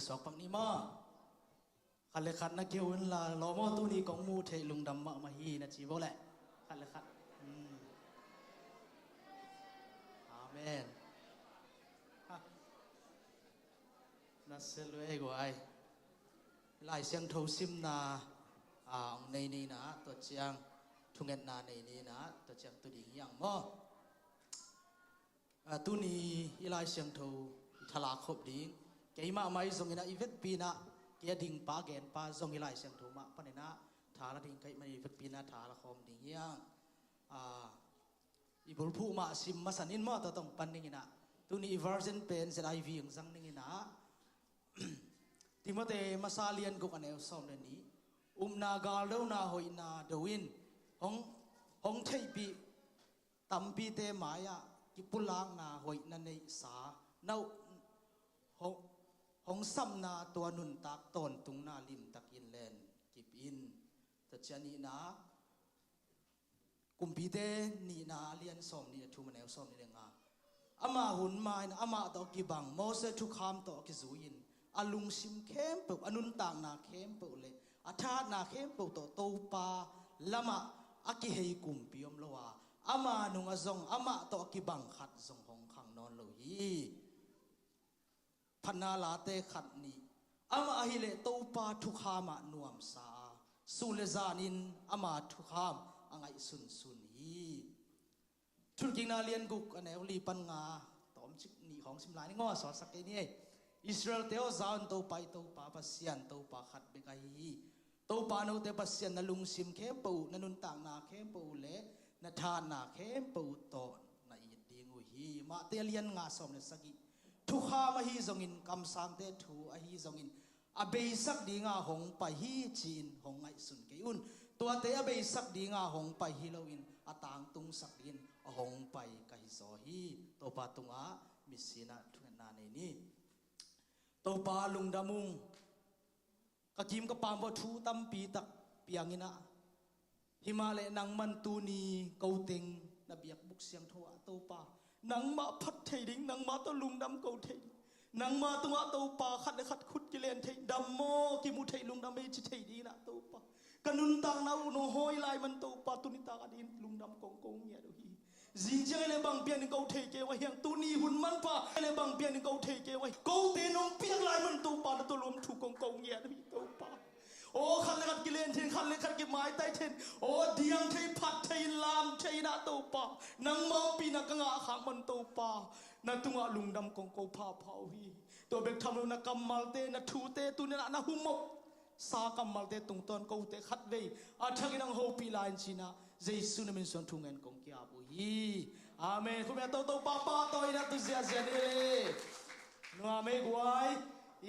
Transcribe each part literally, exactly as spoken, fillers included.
Suak pak ni maw. Khat le khat na keu in la lawm aw, tuni kong mu theih lungdam mahmah hi na ci bo leh. Khat le khat. Hmm. Amen. Ha. Na sia lua ei guai. Lai Siangtho simna, ah, hong nei ni in ah, tua ciang thungetna nei ni in ah, tua ciang tu ding hi hang maw. Ah, tuni i Lai Siangtho i thala khop ding. Kei mahmah i zong in ah i vekpi in ah, kei a dingpa a genpa zong i Lai Siangtho mah pan in ah thala ding ka hih man i vekpi in ah thala khawm ding hi hang. Ah, i bulphuh mah sim masa ning maw, tua tawh pan ning in ah. Tuni i version pen Z I V hong zang ning in ah. Timote masa lian guk a neu sawm le nih. Upna, galdona, hoihna do in, hong, hong theihpih tampite mai-ah kipulakna hoih na neihsa, na hong, hong sapna tua nuntak tawntungna limtakin len kip in. Tua ciang nihna, Kumpite nihna a lian sawm nih le thum a neu sawm nih le nga. Ama hun ma-in amah tawh a kibang Moses thukham tawh a kizui-in a lungsim khempeuh, a nuntakna khempeuh le a thahatna khempeuh tawh Topa lamah a kihei kumpi om lo a, ama nungah zong amah tawh a kibang khat zong hong khang nawn lo hi. Phatna Late khat nih. Amah ahih leh Topa thukham ah nuamsa a, sun le zanin ama thukham a ngaihsunsun hi. Thunkikna lian guk a neu li pan nga, tawmcik nih khawng sim lai ning aw, suaksak kei ni ei. Israel-te aw, za un, Topa i Topa Pasian, Topa khat bek ahi hi. Topa note Pasian na lungsim khempeuh uh, na nuntakna khempeuh uh le na thahatna khempeuh uh tawh na it ding uh hi. Mate a lian nga sawm le sagih. Thukham ahi zongin, kamsangte thu ahi zongin, a beisak dinga hong pai hi ci-in hong ngaihsun kei un. Tuate a beisak dinga hong pai hi loin a tangtungsak dingin a hong pai ka hi zaw hi. Topa tungah misinah thungetna nei ni. Topa lungdam ung. Ka kim ka pam vua thu tampi tak piang in ah, himah leh nangman tuni ko teng na biakbuk siangtho ah Topa, nangmah phat thei ding, nangmah tawh lungdam ko thei ding, nangmah tungah Topa khat le khat khut kilen thei, dam maw, kimu thei, lungdam ei ci thei ding in ah Topa, ka nuntakna uh nong hawi lai man Topa, tuni tak a dingin lungdam kong ko ngiat uh hi. Zing ciang hi leh bang pian ding ko thei kei ung ahi hang, tuni hun manpha hi leh bang pian ding ko thei kei ung ahi. Kote nong piak lai man Topa, na tawh lawm thu kong ko ngiat uh hi Topa. Aw, khat le khat kilen thei in, khat le khat kimaitai thei in, aw, diang thei, phat thei in, lam thei in ah Topa, nangmah ompihna ka ngah khak man Topa, na tungah lungdam kong ko phapha uh hi. Tua bek tham lo, na kammalte, na thute tuni in ah na humop sa kammalte tungtawn kote khatvei a thakin hong hopih lai in ci-in ah Jesu na min suang thu ngen kong ki-ap uh hi. Amen. Khut beng a toto pahpah tawh in ah tu ziahziah ni le. Nuam ei guai.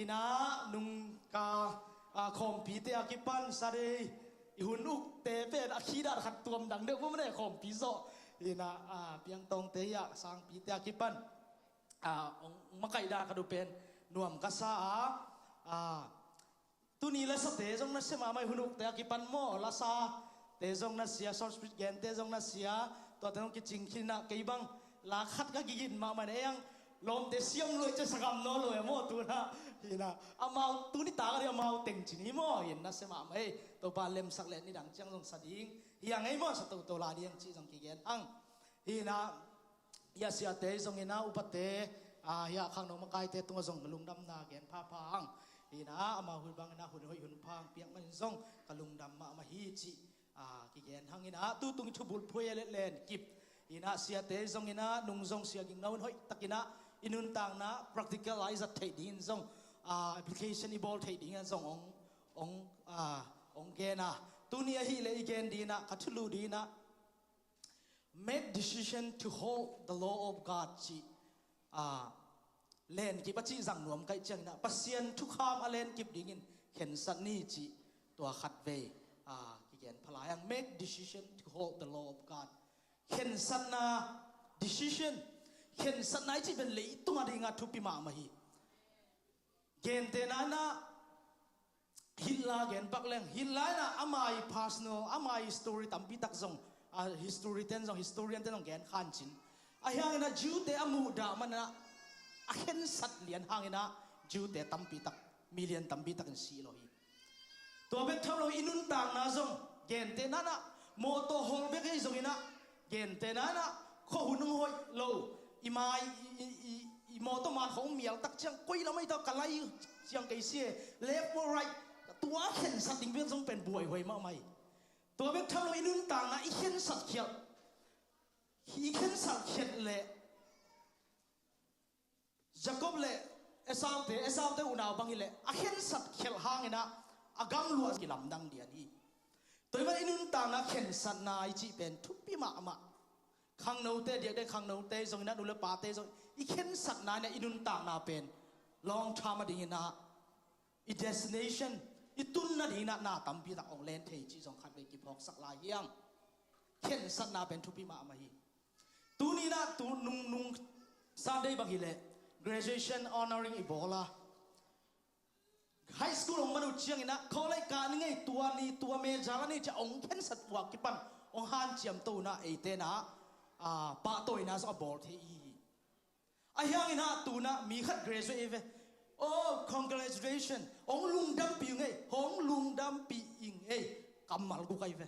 In ah nung ka, ah, khawmpite a kipan Saturday i hun ukte pen a khidat khat tuam dang deuh bawm ne, khawmpi zawh. In ah, ah, piangtawngte hi ah sangpite a kipan, ah, hong makaih dah ka duh pen nuam ka sa a, ah, tuni lasate zong nasia mahmah, hun ukte a kipan maw, lasate zong nasia, short speech gente zong nasia, tuate zong kicing khin in ah, kei bang la khat ka kigin mahmah in ah, ei ang lawmte siam lua i cia sa gam nawn lo e maw, tu in ah, hi in ah, amau tuni tak a ding amau teng ci ni maw, hi in nasia mahmah ei, Topa lemsak leh nidang ciang zong sa ding hi hang ei maw, sa toto lai ding cih zong kigen hang. Hi in ah, hi ah siate zong in ah, upate, ah, hi ah khangno makaite tungah zong lungdamna gen phapha hang. Hi in ah, amau hun bang in ah hun hoih hun pha hong piak manin zong ka lungdam mahmah hi cih, ah, kigen hang in ah, tu tung i thubulphuh a letkip in ah, siate zong in ah, nung zong sia gingno in hoih takin ah i nuntakna practical a i zat theih dingin zong, ah, application i bawl theih dingin zong hong, hong, ah, hong gen a. Tuni ahih leh i gen dingin ah, ka thulu dingin ah, Make decision to hold the law of God cih, ah, lenkip a cih zang nuam ka hih ciangin ah, Pasian thukham a lenkip dingin khensat ni cih tua khatvei, ah, kigen pha lai hang. Make decision to hold the law of God. Khensatna, decision. Khensatna i cih pen leitung a dingah thupi mahmah hi. Gentehna in ah, Hitler gen pak leng, Hitler in ah ama i personal, ama i story tampi tak zong, a history ten zong, historian ten zong gen kha in cin. Ahi hangin ah Jew-te a muhdah manin ah, a khensat lian hangin ah Jew-te tampi tak Million tampi takin si lo hi. Tua bek tham lo i nuntakna zong, gente nanah mawtaw hawl bek ei zonginah, gente nanah khuahun hong hoih lo, i mai i, i, i, i mawtaw man khong mial tak ciang koi lam ahi ta ka lai ciang kei si e, left or right, tua khensat ding bek zong pen buaihuai mahmah hi. Tua bek tham lo i nuntakna i khensat khialh, i khensat khialh leh Jacob le Esau te, Esau te unau bang hileh a khensat khialh hanginah a gamluah kilamdang dian hi. Tua hi man i nuntakna khensatna i cih pen thupi mahmah. Khangnote diakdiak khangnote zonginah nu le pate zong i khensatna inah i nuntakna pen long term a dinginah i destination i tunna dinginah na tampi tak hong len thei cih zong khatvei kiphawksak lai hiang. Khensatna pen thupi mahmah hi. Tuninah tu nung nung Sunday bang hileh graduation honoring i bawl a, high school hong man uh cianginah college kah ni ngei, tua ni tua major la ni ciah hong khensat uh a kipan hong hanciam to unah eitenah, ah, pahtawina zong a bawl thei i hi. Ahi hanginah tunah mi khat graduate ei ve. Oh, congratulation. Hong lungdampih ing ei, hong lungdampih ing ei. Kammal guk ahi ve.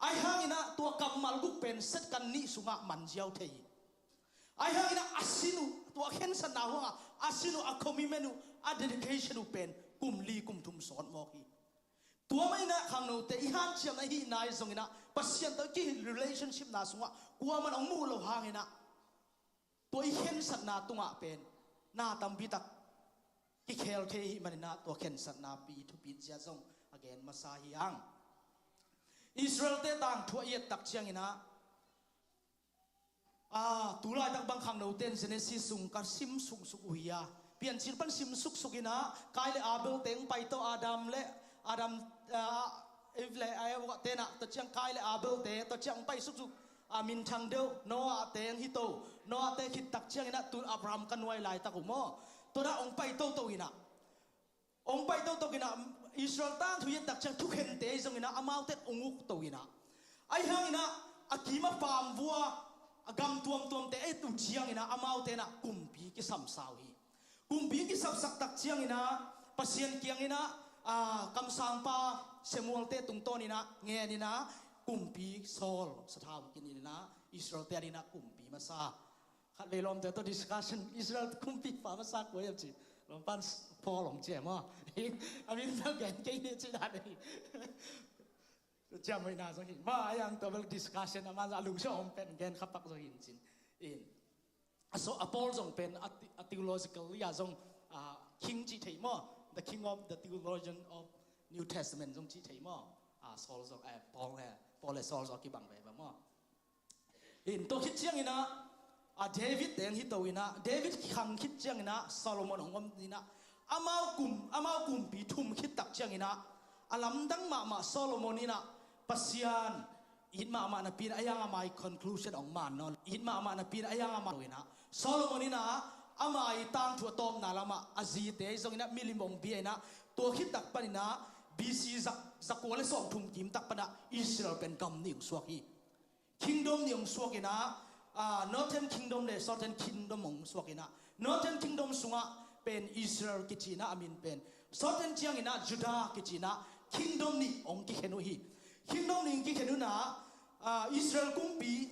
Ahi hanginah tua kammal guk pen second nih sungah manziau thei hi. Ahi hanginah a sin uh, tua khensatna huangah a sin uh, a commitment uh, a dedication uh pen kum li kum thum sawt mawk hi. Tua mah inah khangnote i hanciam ahi nai zonginah Pasian tawh i kihih relationship na sungah kuaman hong muh lo hanginah tua i khensatna tungah pen na tampi tak kikhel thei ahih maninah tua khensatna pi thupi zia zong a gen masa hi hang. Israel-te tangthu a i et tak cianginah, ah, tu laitak bang khangnote in Genesis sung ka sim suksuk uh hi a, Piancil pan sim suksuk inah Kain le Abel teng paito, Adam le Adam, ah, Eve le Eva tenah tua ciang Kain le Abel te tua ciang hong pai suksuk, a minthang deuh, Noah teng hito, Noah te khit tak cianginah tu Abraham ka nuai laitak uh maw, tua dah hong pai toto inah, hong pai toto inah, Israel tangthu i et tak ciang thukhente zonginah amaute hong uk to inah, ahi hanginah a kim a pam vua a gam tuamtuamte a et uh cianginah amaute inah kumpi kisamsa uh hi. Kumpi kisapsak tak cianginah Pasian kianginah, ah, kamsangpa Samuel-te tungtawninah ngeninah kumpi Saul sathau kininah Israel-te adinah kumpi masa. Khatvei lawmte tawh discussion, Israel kumpipa masa kua hiam ci. Lawmpan Paul hong ci e maw? A min bel gen kei ni ci dan hi. Ciamhoihna zong hi. Ma a yang tua bel discussion a man a lungsim om pen gen khapak zong hi in cin. In. A so a Paul zong pen a, a theological a zong, ah, king cih thei maw? The king of the theologian of New Testament zong cih thei maw? Ah, Saul zong, eh, Paul, eh, Paul le Saul zong kibang veve maw? In tua khit cianginah, a David teng hito inah, David khang khit cianginah Solomon hong om inah, amau kum, amau kumpi thum khit tak cianginah a lamdang mahmah Solomon inah Pasian it mahmah napi inah a yang amah i conclusion hong man nawn, it mahmah napi inah a yang amah inah Solomon inah amah i tangthu a tawpna lamah a zite zonginah milim hong bia inah tua khit tak paninah B C za, zakua le sawmthum kim tak panah Israel pen gam nih hong suak hi. Kingdom nih hong suak inah, ah, Northern Kingdom le Southern Kingdom hong suak inah, Northern Kingdom sungah pen Israel kici inah a min pen, Southern cianginah Judah kici inah kingdom nih hong kikhen uh hi. Kingdom nih hong kikhen uh inah, ah, Israel kumpi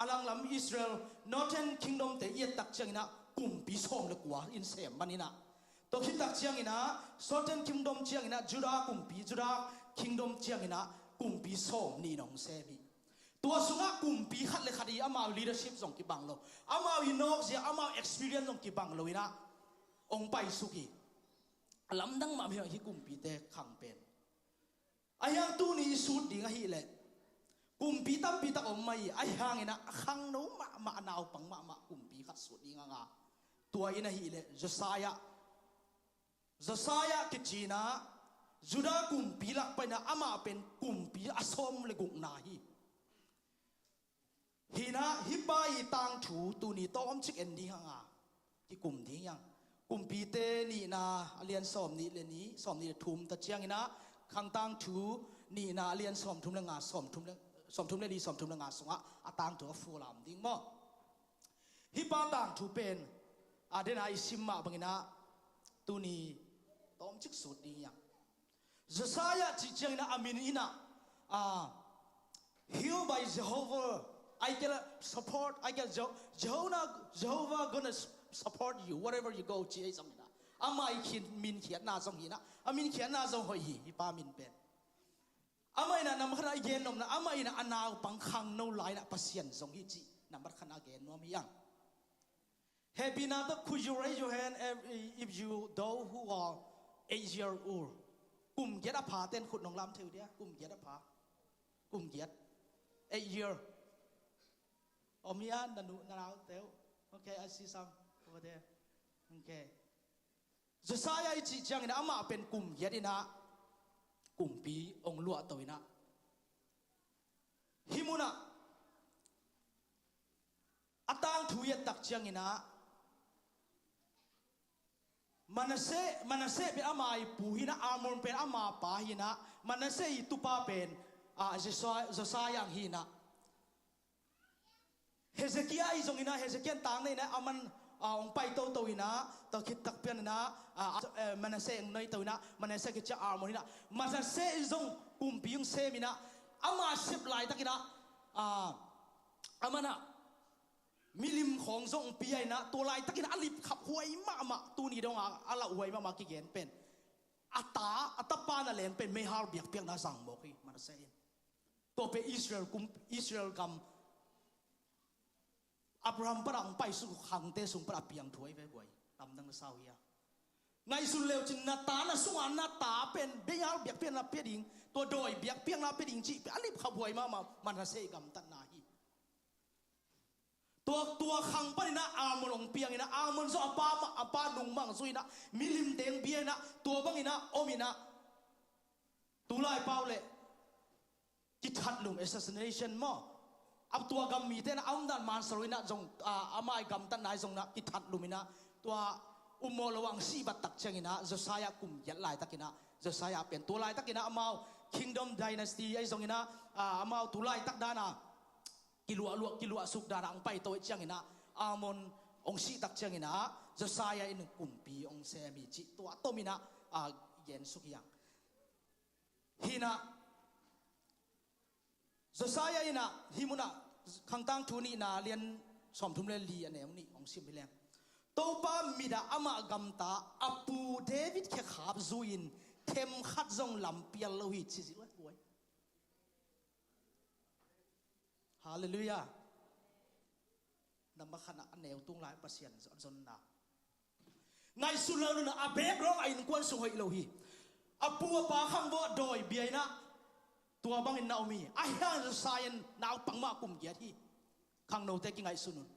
a langlam Israel Northern Kingdom-te i et tak cianginah kumpi sawm le kua in sem man inah, tua khit tak cianginah Southern Kingdom cianginah Judah kumpi, Judah Kingdom cianginah kumpi sawm nih in hong sem hi. Tua sungah kumpi khat le khat i amau leadership zong kibang lo, amau i nawkzia, amau experience zong kibang lo inah hong paisuk hi. A lamdang mahmah hi kumpite khang pen. A hiang tuni i sut ding ahileh kumpi tampi tak om mah hi. A hianginah a khangno mahmah, a naupang mahmah kumpi khat sut ding a nga. Tua in ahileh Josiah, Josiah kicinah Judah kumpi lakpainah amah pen kumpi a sawm le gukna hi. Hinah hih pa i tangthu tuni tawmcik en ding hanga kikum ding hiang. Kumpite nihna a lian sawm nih le nih, sawm nih le thum ta cianginah Khang Tangthu nihna a lian sawm thum le nga, sawm thum le, sawm thum le li, sawm thum le nga sungah a tangthu a fulam ding maw? Hih pa tangthu pen a dena i sim mah banginah tuni tawm sut ding hiang. Josiah cih ciangin a min in ah, ah, heal by Jehovah, I can support, I can Je-, Jehovah, Jehovah gonna s-, support you wherever you go, ci ahi zongin ah. Amah i khin, min khiatna zong hi in ah, a min khiatna zong hoih hi, hi pa min pen. Amah in ah nambat khat ah i gen nopna, amah in ah a naupang khangno lai in ah Pasian zong hi cih nambat khat ah gen nuam hiang. Happy na tawh, could you raise your hand if, if you, those who are eight year old? Kum giat a pha ten khut nong lam thei uh dia, kum giat a pha. Kum giat. Eight year. Om hia, na nu, na nau teu. Okay, I see some over there. Okay. Josiah i cih ciangin ah amah pen kum giat in ah kumpi ong luah to in ah. Hih mun ah a tangthu i et tak ciangin ah Manasseh, Manasseh pen ama i pu hi in ah, Amon pen ama pa hi in ah, Manasseh i tupa pen, ah, Josiah, Josiah hi in ah. Hezekiah i zong in ah, Hezekiah in tang nei in ah, aman, ah, ong pai toto in ah, tua khit tak pian in ah, ah, eh, Manasseh ong noi to in ah, Manasseh kici a Amon hi in ah, Manasseh i zong kumpi ong sem in ah, ama sep laitak in ah, ah, aman ah milim khawng zong pia in ah, tua laitak in ah a lipkhap huai mahmah, tuni dong a, a lauhuai mahmah kigen pen. A ta, a tapa na leng pen meihal biakpiakna zang mawk hi, Manasseh in. Tua pen Israel kum, Israel gam, Abraham pan a ong pai suk khangte sung pan a piang thu ahi ve guai. Lamdang na sau hia. Ngaihsun leu cin na ta na sungah na ta pen meihal biakpiakna pia ding, tua dawi biakpiakna pia ding cih pen a lipkhap huai mahmah Manasseh gamtatna hi. Tua, tua khang panin ah Amon ong piang in ah, Amon zong a pa ma-, a pa nung mang zui in ah, milim teng bia in ah, tua bangin ah om in ah. Tulai pau leh kithatlum, assassination maw. A tua gam mite in ah a omdan mansaru in ah zong, ah, amah i gamtatna i zong in ah kithatlum in ah. Tua ummawh lo ang sih bat tak ciangin ah Josiah kum giat laitak in ah, Josiah pen tua laitak in ah amau kingdom dynasty ahi zong in ah, ah, amau tu laitak dan a kiluah, luah, kiluah suk dan a ong pai to i ciangin ah, Amon ong sih tak ciangin ah, Josiah in kumpi ong sem hi cih tua tom in ah, ah, gen suk hiang. Hi in ah, Josiah in ah, hih mun ah, Khangtang thu nihna lian sawmthum le li a neu nih ong sim hi leng. Topa mit ah amah gamta, a pu David khekhap zui-in themkhat zong lampial lo hi ci zil a buai. Halleluiah. Nambat khat ah a neu tung lai Pasian zon-, zonna. Ngaihsun lo nuna a background a innkuan sung hoih lo hi. A pu a pa khangvua dawi bia in ah tua bangin na om hi. Ahi hang Josiah in naupang mah kum giat hi. Khangnote kingaihsun un.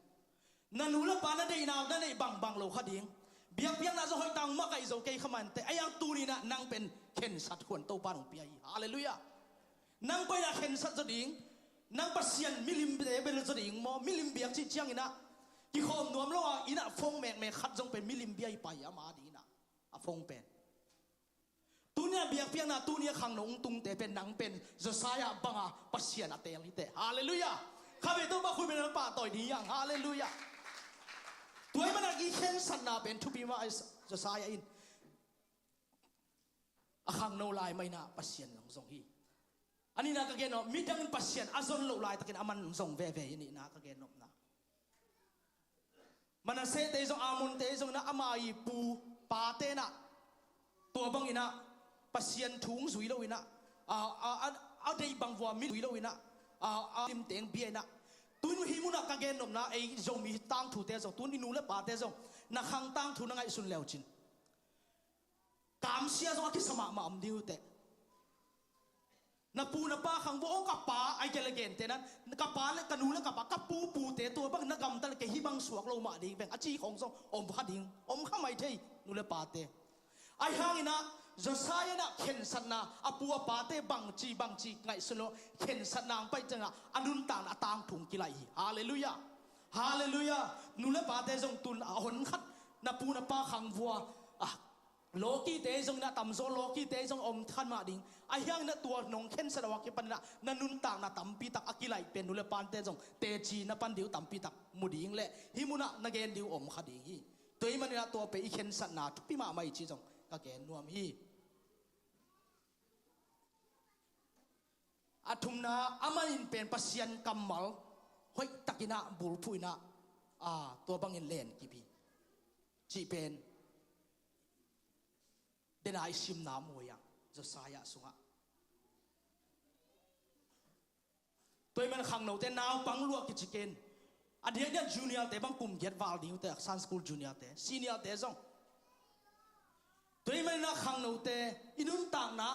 Na nu le pa na deihna na neih bangbang lo kha ding. Biakpiakna zong hoih tang mah kaih zo kei kha mante. Ahi hang tuni in ah nang pen khensat khuan Topa in ong pia hi. Halleluiah. Nang pen a khensat zaw ding, nang Pasian milim bia bel zaw ding maw, milim biak cih ciangin ah kikhawm nuam lo a, in ah phone mekmek khat zong pen milim bia hi pai ama ding in ah, a phone pen. Tuni a biakpiakna, tuni a khangno ong tungte pen nang pen Josiah banga Pasian a teel hi teh. Halleluiah. Khabe Topa khuimen a pahtawi ding hiang. Halleluiah. Tua ahih manin ah i khensatna pen thupi mah a, Josiah in a khangno lai mah in ah Pasian zong zong hi. A nihna ka gen nop, midang in Pasian a zon loh laitakin aman zong veve hi, a nihna ka gen nopna. Manasseh te zong, Amon te zong in ah ama i pu pate in ah tua bangin ah Pasian thu ong zui lo in ah, a, a, a, a deih bang vua mi zui lo in ah, a, a limteng bia in ah. Tun hih mun ah ka gen nopna, ei Zomi tangthute zong, tun i nu le pate zong na khang tangthu na ngaihsun leu cin kamsia zong a kisa mahmah om ding uh teh. Na pu na pa khang vua, aw ka pa, ai gel a gente nan, ka pa le ka nu le ka pa, ka pu pute tua bang na gamta le kei hih bang suak lo mah ding veng a ci khong zong om kha ding, om kha mai thei, nu le pate. Ahi hangin ah Josiah in ah khensatna, a pu a pate bangci bangci ngaihsun lo, khensatna ang pai ciangin ah a nuntakna a tangthu ong kilaih hi. Halleluiah. Halleluiah. Nu le pate zong tun a hon khat, na pu na pa khang vua, ah, lawkite zong in ah tamzaw lawkite zong om khan mah ding. Ahi hangin ah tua nong khensat a kipan in ah na nuntakna tampi tak a kilaih pen nu le pate zong teci na pan ding uh tampi tak mu ding leh hih mun ah na gen ding uh om kha ding hi. Tua ahih manin ah tua pen i khensatna thupi mahmah hi ci zong ka gen nuam hi. Thumna, aman in pen Pasian kammal hoih takin ah bulphuh in ah, aa, tua bangin len kip hi cih pen dena i simna mu hi hang, Josiah sungah. Tua ahih man khangnote naupang lua kici ken. A diakdiak junior-te bang kum giat val ding uh teh, Sunday school junior-te, senior-te zong. Tua ahih manin ah khangnote i nuntakna,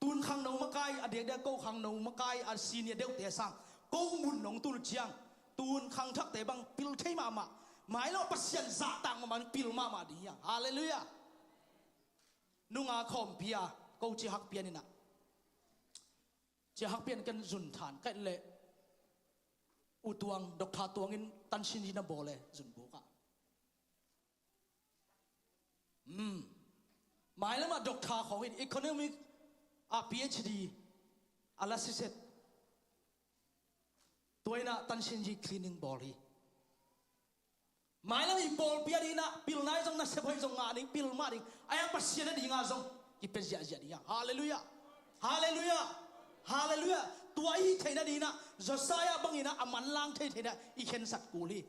tun khangno makai, a diakdiak ko khangno makai, a senior deuhte sang ko mun nong tun uh ciang, tun khangthakte bang pil thei mahmah. Mailam Pasian zahtak mahmah, pil mahmah ding hi hang. Halleluiah. Nunga khawmpi a ko Cia Hak Pian in ah, Cia Hak Pian ken zun than kaih leh U Tuang, Doctor Tuang in tansin hi na bawl e zunbuk ah. Hmm. Mailam ah doctor khawng in economic ah PhD a la siset. Tua in ah tansin hi, cleaning bawl hi. Mailam i pawlpi a ding in ah pilna hi zong, nasep hoih zong ngah ding, pil mah ding. A yang Pasian a ding a zong kipia ziahziah ding hi hang. Halleluiah. Halleluiah. Halleluiah. Tua i hih theihna ding in ah Josiah bangin ah a manlang theithei in ah i khensat kul hi.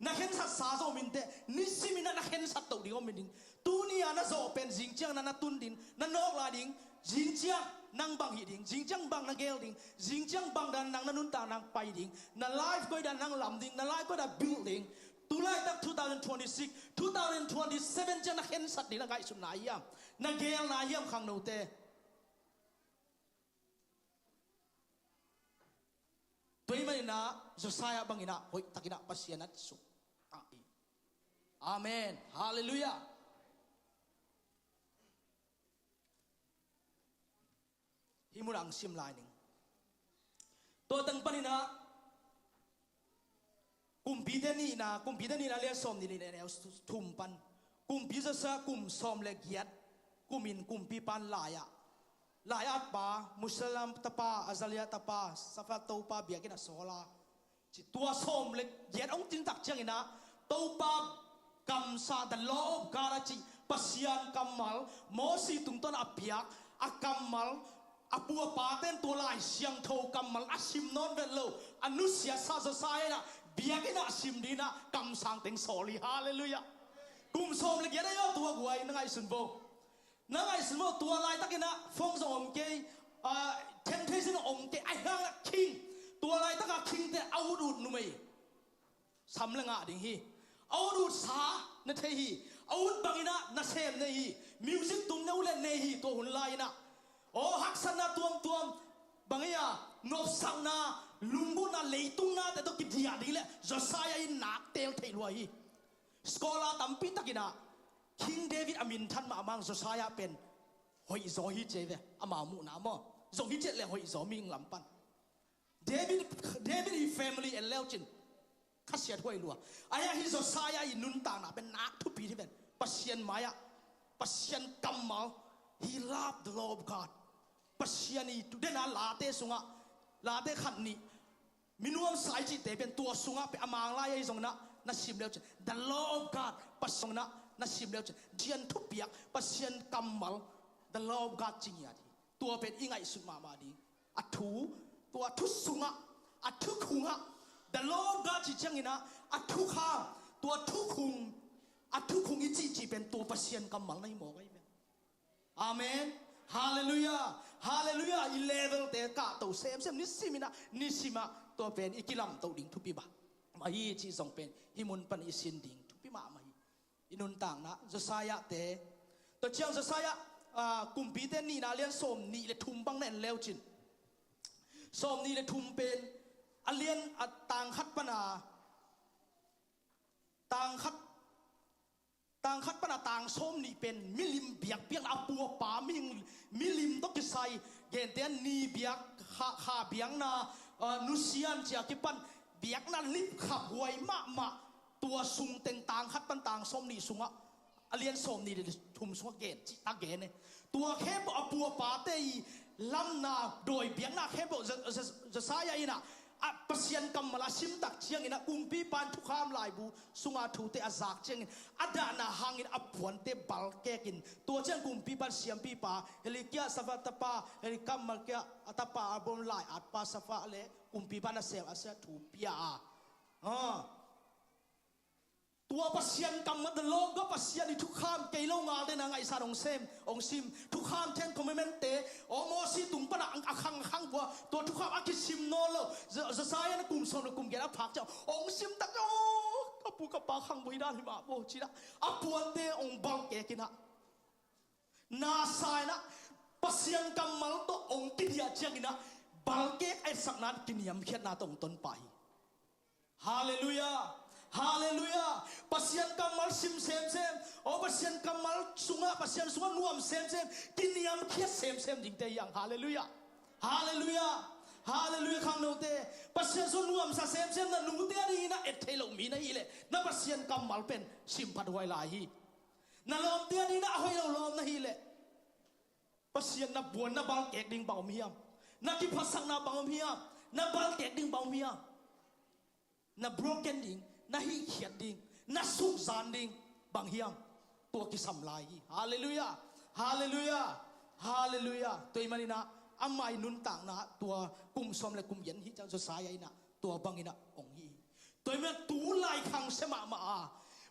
Na khensatsa zong om inteh, nisimin ah na khensat toh ding om in ding. Tuni a na zawh pen zingciang na na tun ding, na nawk lai ding, zingciang nang bang hih ding, zingciang bang na gel ding, zingciang bang dan nang na nuntak nang pai ding, na life koi dan nang lam ding, na life koi dan build ding. Tu laitak two thousand twenty-six, two thousand twenty-seven ciang na khensat ding na ngaihsutna hiam, na gelna hiam khangnote? Tua ahih manin ah Josiah bangin ah hoih takin ah Pasian a suk. Amen. Halleluiah. Hih mun ang sim lai ning. Tua teng panin ah Kumpite nihna, Kumpite nihna lian sawm nih le neu thum pan. Kumpi Josiah kum sawm le giat kumin kumpipa in lai-ah, lai-at pa, Mesulam tapa, Azariah tapa, Safan Topa biakinn a sawl a, ci tua sawm le giat hong tintak ciangin ah, Topa kamsang, the law of God a cih Pasian kammal, Mosi tungtawn a piak a kammal, a pu a pate in tua Lai Siangtho kammal a sim nawn vet lo, a nusiatsa Josiah in ah biakinn ah sim ding in ah kamsang teng sawl hi. Halleluiah. Kum sawm le giat a hi aw, tua guai na ngaihsun vo. Na ngaihsun vo, tua laitakin ah phone zong om kei, ah, temptation zong om kei, ahi hangin ah khing, tua laitaka khingte a ut ut numei sam le ngah ding hi. A ut utsa na thei hi. A ut bangin ah nasem nei hi. Music tum na ut le nei hi, tua hun lai-in ah. Aw, haksatna tuamtuam, bang ei a, nopsakna, lunggulhna, leitung nate tawh kidiah ding leh Josiah in nak teel theih lua hi. Scholar tampi takin ah King David a minthan mahmah Josiah pen hoihzaw hi ci ei ve, amau muhna maw. Zong hi ciat leh hoihzaw mihing lam pan. David, David i family en leucin khasiat huai lua. Ahi a, hih Josiah i nuntakna pen nak thupi hi ven. Pasian mai-ah, Pasian kammal, he loved the law of God. Pasian i tu dena Late sungah, Late khat nih, minuam sai cihte pen tua sungah pen a Mang lai ahi zongin ah na sim leucin, the law of God, Pasian zongin ah na sim leucin, zian thupiak, Pasian kammal, the law of God ci ngiat hi. Tua pen i ngaihsut mahmah ding. A thu, tua thu sungah, a thukhungah, the law of God ci ciangin ah, a thukham, tua thukhung, a thukhung i cihcih pen tua Pasian kammal na hi mawk ahi ven. Amen. Halleluiah. Halleluiah. I level-te kahto semsem, nisimin ah, nisimah tua pen i kilamtoh ding thupi mahmah hi cih zong pen hih mun pan i sin ding thupi mahmah hi. I nuntakna, Josiah-te. Tua ciang Josiah, ah, Kumpite nihna lian sawm nih le thum bang na en leucin, sawm nih le thum pen a lian, a tang khat pana, tang khat, tang khat pana tang sawm nih pen milim biakpiakna, a pu a pa mihing milim tawh kisai, gentehna ni biak, kha, kha biakna, ah, nusia-in ci-a kipan biakna lipkhaphuai mahmah, tua sung teng tang khat pan tang sawm nih sungah, a lian sawm nih le thum sungah gen, cihtak gen e. Tua khempeuh a pu a pate i lamna dawi biakna khempeuh Jo-, Jo-, Josiah in ah A Pasian kammal a simtak ciangin a kumpipa in thukham laibu sunga thute a zak ciangin a dahna hangin a puante balkekin, tua ciang kumpipa in siampipa Hilkia, Safan tapa Hilkia, Malkia a tapa Abram, lai-atpa Safan le kumpipa nasem Asaiah thu pia a. Ah. Tua Pasian kammal, the law of God, Pasian i thukham kei lo ngalte na ngaihsan hong sem, hong sim. Thukham, Ten Commandment te, aw Mosi tung pana a khang khang bua, tua thukham a kisim nawn lo. Zo-, Josiah na kum sawm le kum giat a phak ciang hong sim tak ciang, aw ka pu ka pa khang bua hi dan hi mah bo ci-in a puante hong balkek in a, na sa in a, Pasian kammal tawh hong kidiah ciangin a, balkek a etsakna in kiniamkhiatna tawh hong tonpah hi. Halleluiah. Halleluiah. Pasian kammal sim semsem, aw Pasian kammal sungah, Pasian sungah nuam semsem, kiniamkhiat semsem dingte hi hang. Halleluiah. Halleluiah. Halleluiah. Khangnote, Pasian sungah nuamsa semsem, na nute a dingin a et thei lo mi na hih leh na Pasian kammal pen simphat huai lai hi. Na lawmte a dingin a hoih lo lawm na hih leh, Pasian na buan, na balkek ding bang om hiam? Na kiphatsakna bang om hiam? Na balkek ding bang om hiam? Na broken ding, na hihkhiat ding, na sukzan ding bang hiam? Tua kisam lai hi. Halleluiah. Halleluiah. Halleluiah. Tua ahih manin a, ama i nuntakna tua kum sawm le kum giat hi ciang Josiah in a tua bangin a hong hi. Tua ahih manin a tu lai khangsia mahmah a,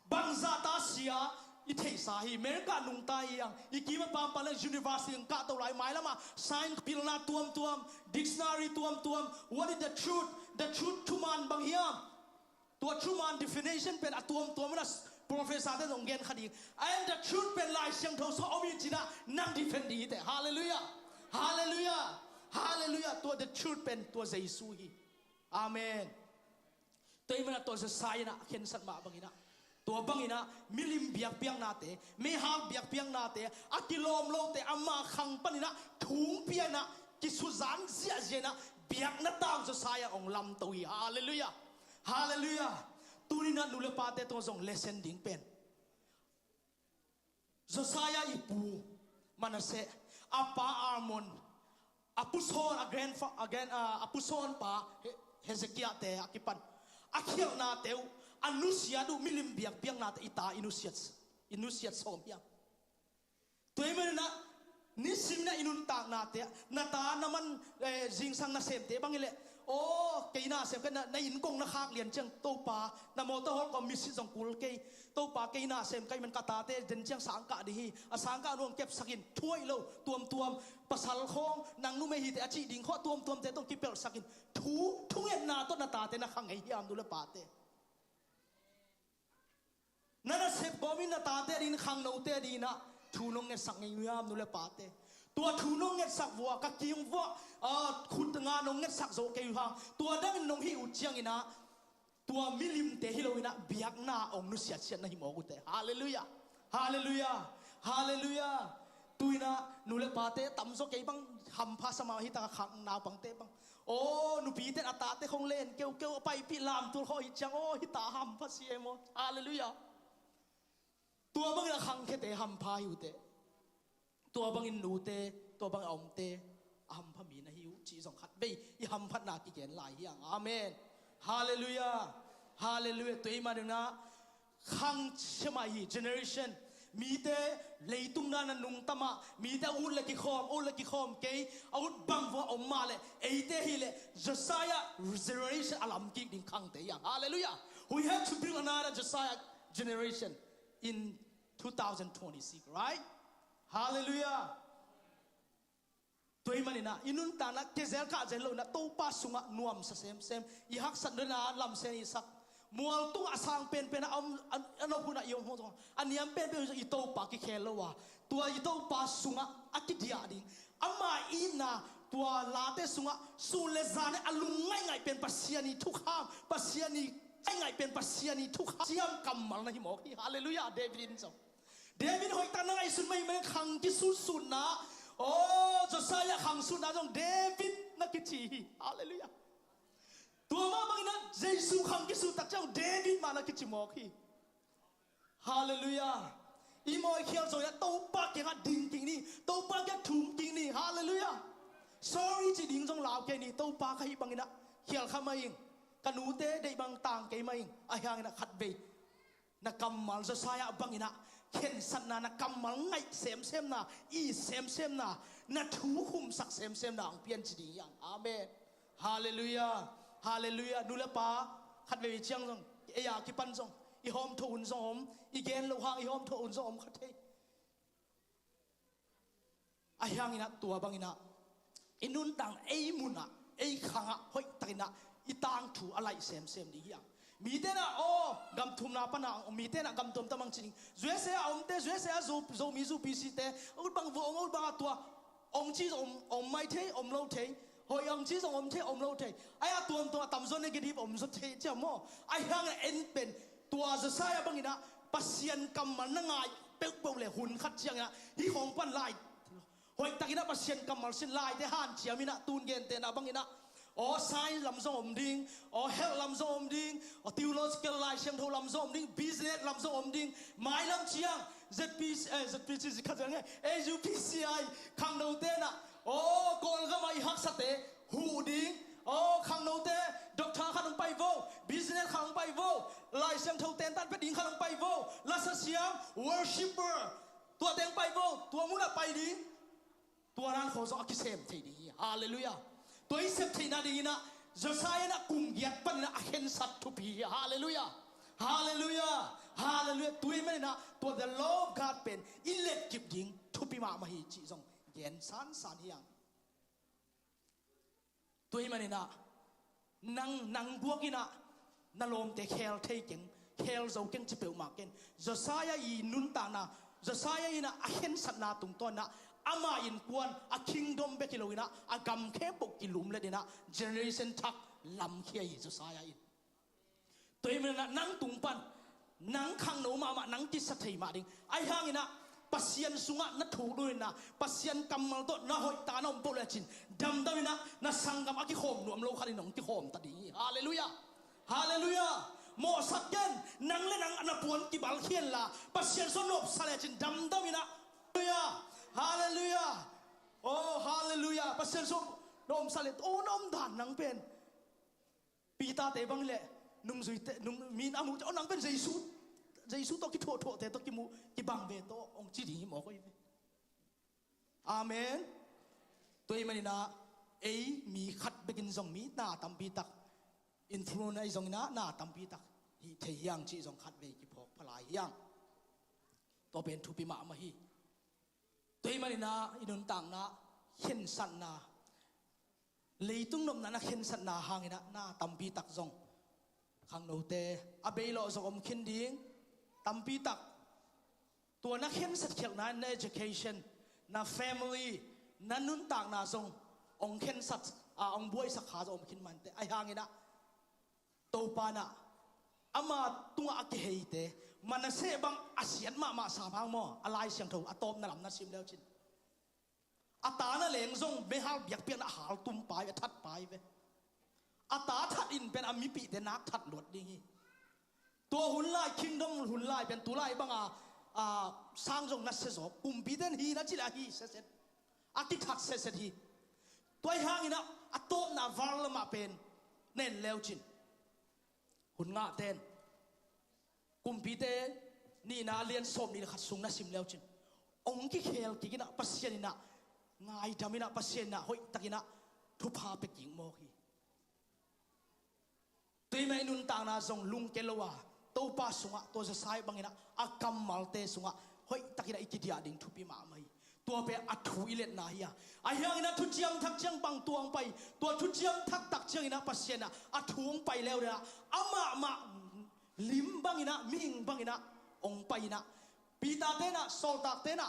bangzah ta sia i theihsa hi. America nungta hi hang, i kim a pampan le university hong kahto lai, mailam a science pilna tuamtuam, dictionary tuamtuam, what is the truth? The truth, thuman bang hiam? Tua thuman definition pen a tuamtuam in a professor te hong gen kha ding. And the truth pen Lai Siangtho sungah om hi ci-in a nang defend ding hi teh. Halleluiah. Halleluiah. Halleluiah. Tua the truth pen tua Jesu hi. Amen. Tua ahih manin a tua Josiah in a khensat mah bangin a, tua bangin a milim biakpiaknate, meihal biakpiaknate, a kilawm lote, ama khang panin a thu hong pia in a, kisuzan ziahziah in a, biakna tang Josiah hong lamto hi. Halleluiah. Halleluiah. Tuni-in a nu le pate tungah zong lesson ding pen, Josiah i pu Manasseh, a pa Amon, a pu Saul, a grandfa-, a grand-, a, a pu Saul pa He-, Hezekiah te a kipan a khialhnate uh, a nusiat uh, milim biakpiaknate i ta i nusiat, i nusiat sawm hiam? Tua ahih manin a nisim in a i nuntaknate, na ta na man, eh, zingsang nasemte bang hi leh, aw kei na sem kei, na, na inn kong na khak lian ciang Topa, na mawtaw hawlkhawm misit zong kul kei. Topa, kei na sem ka hih man ka tate den ciang sangkah ding hi. A sangkah nuang kepsak in, thu hoih lo tuamtuam, pasal khawng, nang numei hi teh a cih ding khawng tuamtuamte tawh kipelhsak in, thu, thungetna tawh na tate na khang ngei hiam, nu le pate? Na nasep gawm in na tate a dingin, khangnote a dingin a thu nong ngetsak ngei uh hiam, nu le pate? Tua thu nong ngetsak vua, ka kiang vua, ah, khut nga nong ngetsak zo kei uh hang, tua dangin nong hih uh ciangin a, tua milimte hi loin a biakna hong nusiatsiat na hi mawk uh teh. Halleluiah. Halleluiah. Halleluiah. Tu-in a nu le pate tamzaw kei bang hampha sa mah hi ta, khang naupangte bang. Aw, nupite in a tate khong len keukeu a paipih lamtul khawh hi ciang, aw, hih ta hampha si e maw. Halleluiah. Tua bangin a khangkhiate hampha hi uh teh. Tua bangin nute, tua bangin a omte a hampha mi na hi uh cih zong khatvei i hamphatna kigen lai hi hang. Amen. Halleluiah. Halleluiah. Tua ahih manin a khangsia mah hi generation. Mite leitung dan a nungta mah, mite a ut le kikhawm, ut le kikhawm kei, a ut bang vua om mah leh, eite hi leh Josiah generation a lamkik ding khangte hi hang. Halleluiah. We have to build another Josiah generation in two thousand twenty-six, right? Halleluiah. Tua ahih manin a i nuntakna kezel kahzel loin a Topa sungah nuamsa semsem, i haksat dena lamsen i sak, mual tungah a sang penpen a om, a, a nop hun a i om hun a niam penpen hun i Topa kikhel lo a, tua i Topa sungah a kidiah ding, ama itna, tua late sungah sun le zan a lungngaingai pen Pasian i thukham, Pasian i ngaingai pen Pasian i thukham siam kammal na hi mawk hi. Halleluiah. David in zong, David hoihtak na ngaihsun mah hi mah, khang kisutsutna, aw, Josiah khang sutna zong David na kici hi. Halleluiah. Tua mah bangin a Jesu khang kisut tak ciang David mah na kici mawk hi. Halleluiah. I mawh i khial zong in a Topa kiangah ding kik ni, Topa kiangah thum kik ni. Halleluiah. Sorry ci ding zong lau kei ni, Topa ka hih bangin a khial kha mah ing, ka nute deih bang tang kei mah ing, ahi hangin ah khatvei na kammal Josiah bangin ah khensatna, na kammal ngaih semsemna, it semsemna, na thu khumsak semsemna hong pian ci ding hi hang. Amen. Halleluiah. Halleluiah. Nu le pa, khatvei ciang zong ei a kipan zong i hawmthawh hun zong om, i gen loh hang i hawmthawh hun zong om kha thei. Ahi hangin ah tua bangin ah i nuntakna, ei munah, ei khangah hoihtakin ah i tangthu a laih semsem ding hi hang. Mite in ah, aw, gam thumna pan ah, mite in ah gam tuamtuam hong ci ding. U S A a omte, U S A a Zo, Zomi, Zo P C te, a ut bang vua ong, a ut bang a tua ong ci zong om, om mai thei, om lo thei. Hoih ong ci zong om thei, om lo thei. Ahi a tuamtuam a tamzaw negative om zaw thei ciam maw? Ahi hangin ah en pen tua Josiah bangin ah Pasian kammal na ngai peuhpeuh le hun khat ciangin ah hih khawng pan lai hoihtakin ah Pasian kammal sin, laite hanciam in ah, tun gentehna bangin ah, aw, science lam zong om ding, aw, health lam zong om ding, aw, theological, Lai Siangtho lam zong om ding, business lam zong om ding, mailam ciang Z P C, eh, Z P C khat ciang, eh, A U P C I khangnote in ah, aw, Kawlgam ah i haksate huh ding, aw, khangnote doctor khat hong pai vo, business khat hong pai vo, Lai Siangtho tentan pia ding khat hong pai vo, lasa siam, worshipper, tua teng pai vo, tua munah pai ding. Tua dan khawng zong a kisem thei ding hi. Halleluiah. Tua i sep theihna dingin ah Josiah in ah kum giat panin ah a khensat thupi hi. Halleluiah. Halleluiah. Halleluiah. Tua ahih manin ah tua the law of God pen i letkip ding thupi mahmah hi cih zong gen sansan hi hang. Tua ahih manin ah nang, nang guak in ah na lawmte khel thei keng, khel zo keng ci peuhmah keng. Josiah i nuntakna, Josiah in ah a khensatna tungtawn in ah ama innkuan, a kingdom bek hi lo in ah a gam khempeuh kilumlet in ah generation thak lamkhia hi Josiah in. Tua ahih manin ah nang tung pan, nang khangno mahmah, nang kisa thei mah ding. Ahi hangin ah Pasian sungah na thuk dun in ah, Pasian kammal tawh na hoihtak na om peuh lecin, damdam in ah na sanggam a kikhawm nuam lo khat in hong kikhawm ta ding hi. Halleluiah. Halleluiah. Mawhsak ken, nang le nang na puan kibalkhia inla, Pasian sungah na omsa lecin damdam in ah. Halleluiah. Halleluiah. Oh, halleluiah. Pasian sungah na omsa le, oh, na omdan nang pen Peter-te bang leh nungzuite, nung, mi in a muh ciang, oh, nang pen Jesu, Jesu tawh kithuahthuahte tawh kimu, kibang ve tawh hong ci ding hi mawk hi ve. Amen. Tua ahih manin ah ei mi khat bekin zong mi na tampi tak influence ahi zongin ah na tampi tak hih thei hi hang cih zong khatvei kiphawk pha lai hi hang. Tua pen thupi mahmah hi. Tua ahih manin ah i nuntakna khensatna, leitung nopna na khensatna hangin ah na tampi tak zong khangnote a beilawh zong om khin ding. Tampi tak tua na khensat khialhna in na education, na family, na nuntakna zong hong khensat, a, hong buaisak kha zong om khin mah inteh. Ahi hangin ah Topa in ah ama tungah a kiheite Manasseh bang a siat mahmah sam hang maw, a Lai Siangtho a tawpna lam na sim leucin, a ta na leng zong meihal biakpiakna a hal tum pai ve, a that pai ve. A ta that in pen a mipihte nak that luat ding hi. Tua hun lai, kingdom hun lai pen tu lai banga, a, sang zong na sia zaw, kumpite in hi na ci leh a hi siaset, a kithat siaset hi. Tua ahih hangin ah a tawpna val lamah pen na en leucin, hun ngahte in Kumpite nihna a lian sawm nih le khat sung na sim leucin, hong kikhel kik in ah Pasian in ah ngaidam in ah, Pasian in ah hoihtakin ah thupha pia kik mawk hi. Tua ahih manin i nuntakna zong lungke lo a, Topa sungah tua Josiah bangin ah a kammalte sungah hoihtakin ah i kidiah ding thupi mahmah hi. Tua pen a thu i letna hi a. Ahi hangin ah thuciam thak ciang bang tua hong pai, tua thuciam thak tak ciangin ah Pasian ah a thu hong pai leuleu ah, amah mah lim bangin ah, mihing bangin ah hong pai in ah, Peter-te in ah, sawltakte in ah,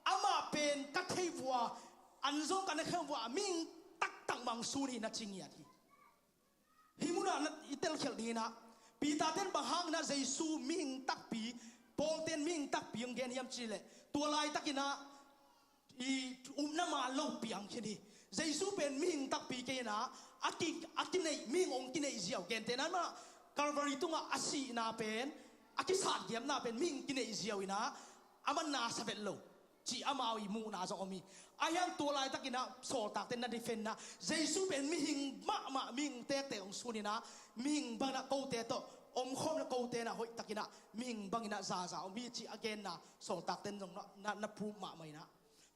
amah pen ka theih vua, an zong ka na khem vua, mihing taktak mah hong sun hi na ci ngiat hi. Hih munah na i telkhialh dingin ah, Peter-te in bang hangin ah Jesu mihing takpi, Paul-te in mihing takpi hong gen hiam cih leh, tua laitakin ah i upna man lo piang khin hi. Jesu pen mihing takpi kei in ah, a ki, a kineih, mihing hong kineih ziau, gentehna in ah Calvary tungah a sihna pen, a kisatgiapna pen mihing kineih ziau in ah, amah na sa vet lo. cih amau i muhna zong om hi. Ahi hang tua laitakinah sawltakte na defend-na, Jesu pen mihing mahmah, mihing tektek hong suninah, mihing banginah kote tawh omkhawm le kote na hoihtakinah mihing banginah zaza om hi cih a genna sawltakte in zong na, na, na prove mahmah inah.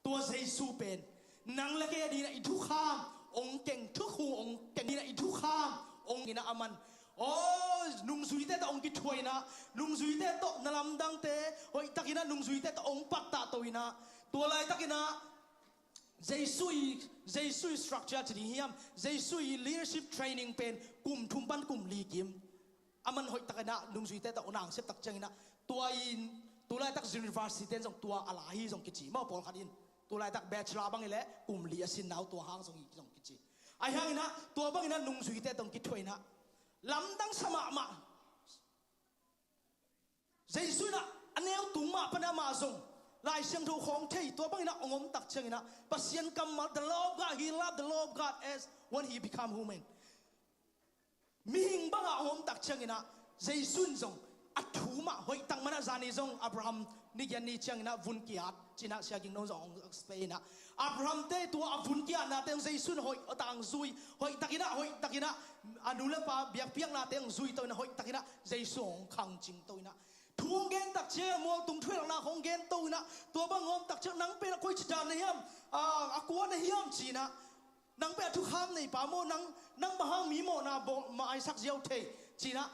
Tua Jesu pen nang le kei a dinginah i thukham hong keng, thukhun hong keng inah, i thukham hong inah aman, aw, nungzuite tawh hong kithuah inah, nungzuite tawh na lamdangte hoihtakinah nungzuite tawh hong pattahto inah. Tua laitakinah Jesu i, Jesu i structure ci ding hiam, Jesu i leadership training pen kum thum pan kum li kim. Aman hoihtakinah nungzuite tawh hong nang sep tak cianginah, tua in, tu laitak university ten zong tua a la hi zong kici maw, pawlkhat in. Tu laitak bachelor bang hileh kum li a sin nau tua hang zong hi zong kici. Ahi hanginah tua banginah nungzuite tawh hong kithuah inah, lamdang sa mahmah. Jesu inah a neu tung mah panah amah zong Lai Siangtho khawng thei, tua banginah hong om tak cianginah Pasian kammal, the law of God, he loved the law of God as when he become human. Mihing bangah hong om tak cianginah Jesu in zong a thu mah hoihtak manah zani zong Abraham nigian ni cianginah vun kiat cinah Sia Ging Nong zong hong explain inah, Abraham te tua a vun kiatnate hong Jesu in hoihtak hong zui, hoihtakinah, hoihtakinah a nu le pa biakpiaknate hong zui to inah, hoihtakinah Jesu hong khangcing to inah. Thu hong gen tak ciang mualtung thuhelhna hong gen to inah, tua bang hong om tak ciang nang pen a koici dan na hiam, a, a kua na hiam cinah, nang pen a thukham neipa maw, nang, nang bang hang mi mawhna bawl maisak ziau thei cinah,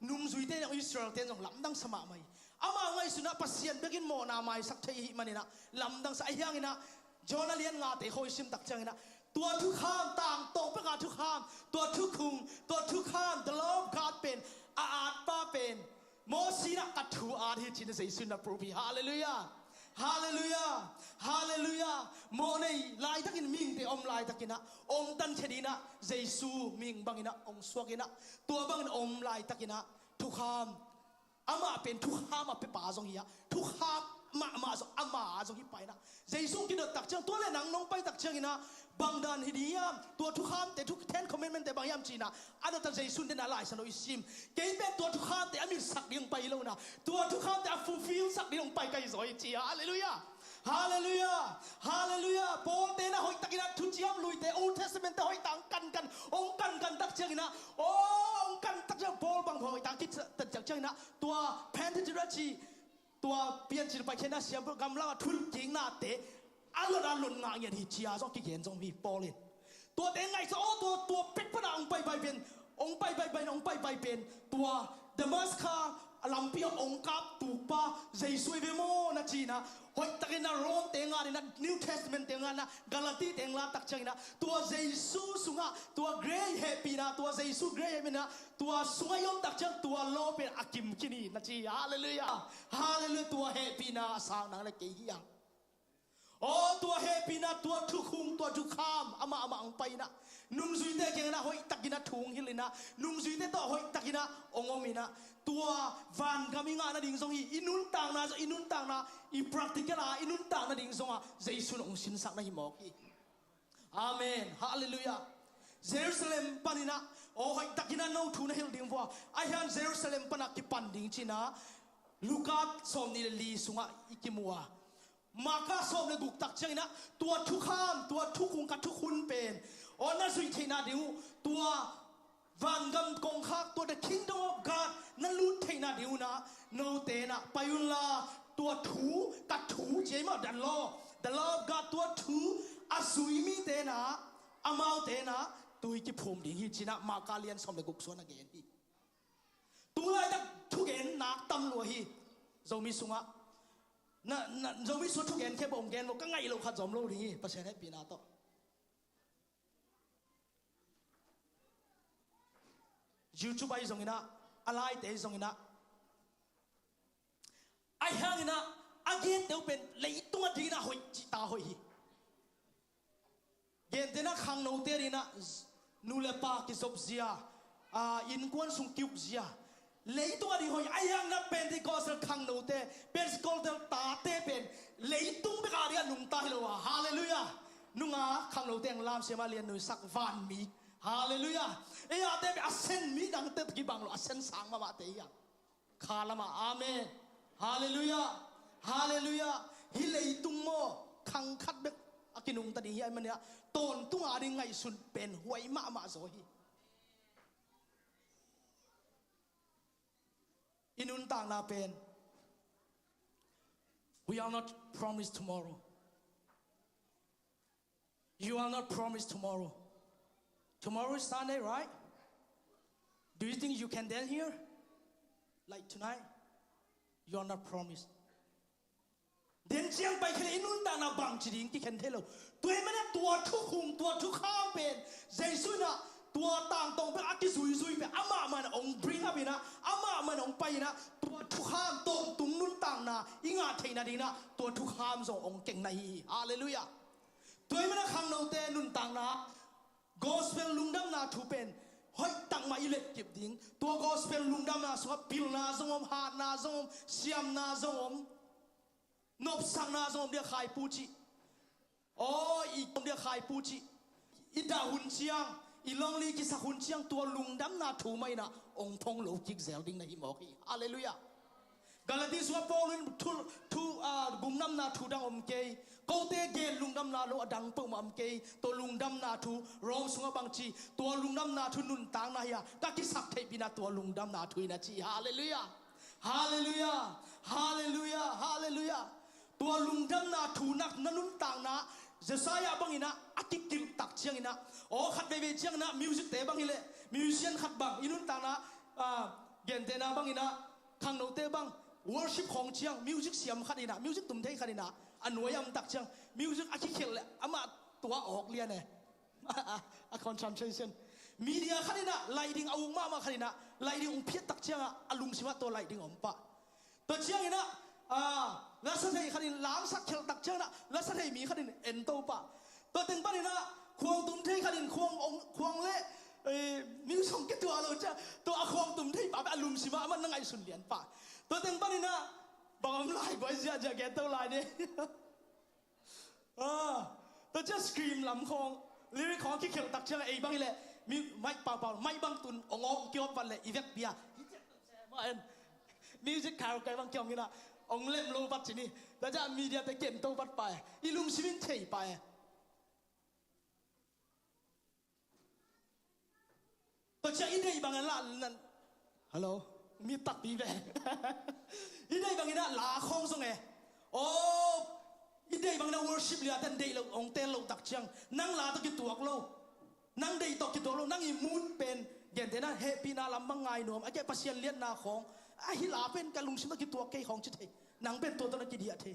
nungzuite in zong, Israel-te in zong lamdang sa mahmah hi. Amau ngaihsunah Pasian bekin mawhna maisak thei ahih maninah lamdang sa. Ahi hanginah Jonah lian ngate khawng i sim tak cianginah tua thukham, tangtawng peka thukham, tua thukhung, tua thukham, the law of God pen a atpa pen Mosi inah ka thu at hi cinah Jesu in a prove hi. Halleluiah. Halleluiah. Halleluiah. Mawhnei laitakin mihingte om laitakinah, om tankhia dinginah Jesu mihing banginah hong suak inah, tua bangin om laitakinah thukham, amah pen thukham a pepa zong hi-ah, thukham mahmah zong ama zong hi pa inah. Jesu hong kidot tak ciang, tua le nang nong pai tak cianginah bang dan hi ding hiam? Tua thukhamte, thu, Ten Commandment-te bang hiam cinah, a dot a Jesu in den a Lai Siangtho i sim, kei pen tua thukhamte a mitsak ding hong pai hi lo inah, tua thukhamte a fulfill sak ding hong pai ka hi zaw hi ci. Halleluiah. Halleluiah. Halleluiah. Pawlte inah hoihtakinah thuciam luite, Old Testament-te hoihtak hong kankan, hong kankan tak cianginah, aw, hong kan tak ciang Paul bang hoihtak kitat tak cianginah tua Pentateuch a ci, tua Piancil Paikhiatna siam gamlama thukiknate a lot a lot ngah ngiat hi ci-a zong kigen zong hi Paul in. Tuate ngaihsa aw, tua, tua pek pana hong paipai pen, hong paipai pen, hong paipai pen tua Damaska a lampi ah hong kap tukpa Jesu hi ve maw na cinah, hoihtakinah Rome-te nganinah, New Testament-te nganinah, Galati-te ngatak cianginah tua Jesu sungah tua grace hehpihna, tua Jesu grace hehpihna tua sungah i om tak ciang tua law pen a kim khin hi na ci. Halleluiah. Halleluiah. Tua hehpihna a sang nang le kei hi-a. Aw, tua hehpihna, tua thukhung, tua thukham amah amah hong pai inah, nungzuite kianginah hoihtakinah thu hong hilh inah, nungzuite tawh hoihtakinah hong om inah, tua vangam i ngah nading zong hi, i nuntakna zong, i nuntakna, i practical a i nuntak nading zongah Jesu in hong sinsak na hi mawk hi. Amen. Halleluiah. Jerusalem paninah, aw, hoihtakinah no thu na hilh ding vua. Ahi hang Jerusalem panah kipan ding cinah Luka sawmnih le li sungah i kimu a, Marka sawm le guk tak cianginah tua thukham, tua thukhung, ka thukhun pen, aw, na zuih theihna ding uh, tua vangam kongkhak, tua the kingdom of God na lut theihna ding unah note inah pai unla, tua thu, ka thu ci hi maw, the law, the law of God, tua thu a zui mite inah, amaute inah tui kiphum ding hi cinah Marka lian sawm le guk sungah na gen hi. Tu laitak thugen nak tam lua hi. Zomi sungah na, na, Zomi sungah thugen khempeuh hong gen maw, ka ngaih loh khat zong om lo ding hi, Pasian hehpihna tawh. YouTube ahi zonginah, a laite ahi zonginah, ahi hanginah a gente uh pen leitung a dinginah hoih cihta hoih hi. Gente inah khangnote dinginah nu le pa kizop zia, a, innkuan sung ki-uk zia, leitung a ding hoih. Ahi hanginah Pentecostal khangnote, Pentecostal tate pen leitung bek a ding a nungta hi lo a. Halleluiah. Nunga khangnote ang lam siamah lian nuisak vanmi. Halleluiah. Ei ate pen a sen mi dangte kibang lo, a sen sang mahmahte hi a. Kha lamah. Amen. Halleluiah. Halleluiah. Hih leitung maw, khang khat bek a kinungta ding hi, ahih manin ah tawntung a ding ngaihsun pen huai mahmah zaw hi. I nuntakna pen, we are not promised tomorrow. You are not promised tomorrow. Tomorrow is Sunday, right? Do you think you can stand here? Like tonight? You are not promised. Den ciang pai khin i nuntakna bangci ding kikhen thei lo. Tua ahih manin ah tua thukhun, tua thukham pen Jesu in ah tua tangtawng pen a kizuizui pen amah mah in ah hong bring up in ah, amah mah in ah hong pai in ah, tua thukham tawntung nuntakna i ngah theihna ding in ah tua thukham zong hong kengna hi. Halleluiah. Tua ahih manin ah khangnote nuntakna gospel lungdamna thu pen hoihtak mah i letkip ding. Tua gospel lungdamna sungah pilna zong om, hatna zong om, siamna zong om, nopsakna zong om, dia khaipu cih. Aw, i om dia khaipu cih. I dah hun ciang, i longli kisak hun ciang tua lungdamna thu mah in ah hong phong lo kik zel ding na hi mawk hi. Halleluiah. Galati sungah Paul in thu, thu, ah, lungdamna thu dang om kei. Kote gen lungdamna lo a dang peuhmah om kei. Tua lungdamna thu, Rom sungah bangci, tua lungdamna thu nuntakna hi a, ka kisaktheihpihna tua lungdamna thu hi na ci. Halleluiah. Halleluiah. Halleluiah. Halleluiah. Tua lungdamna thu na nuntakna, Josiah bangin ah a kikilh tak ciangin ah, aw, khat veivei ciangin ah music te bang hileh, musician khat bang i nuntakna, ah, gentehna bangin ah, khangnote bang, worship khawng ciang music siam khat in ah, music tum thei khat in ah, a nuai a om tak ciang music a kikhelh leh amah tua awk lian e. A concentration. Media khat in ah laih ding a uk mahmah khat in ah laih ding hong phiat tak ciangah a lungsim ah tua laih ding a om pah. Tua ciangin ah, ah, lasa thei khat in langsak khelh tak ciangin ah lasa thei mi khat in ento pah. Tua teng panin ah khuang tum thei khat in khuang, khuang le, eh, music hong kituah lo ciang tua a khuang tum thei pah pen a lungsim ah amah na ngaihsun lian pah. Tua teng panin ah bang om lai, buai ziahziah gen to lai ni. Ah, tua ciang scream lam khawng, lyric khawng kikhelh tak ciang ei bang hileh, mi-, mic paupau, mic bang tun, hong awk kiawp vat leh i vekpi a. Music karaoke bang kiawng in ah hong lem lo vat ci ni. Tua ciang media te ken to vat pah e. I lungsim in thei pah e. Tua ciang i deih bangin la, nan, hello, mi takpi ve. I deih bangin ah la khawng zong e. Aw, i deih bangin ah worship leader ten deih lo, hong teel lo tak ciang nang la tawh kituak lo. Nang deih tawh kituak lo, nang i mood pen, gentehna hehpihna lam bang ngai nuam, a keh Pasian liatna khawng, a hih la pen ka lungsim tawh kituak kei khawng ci thei. Nang pen tua tawh na kidiah thei.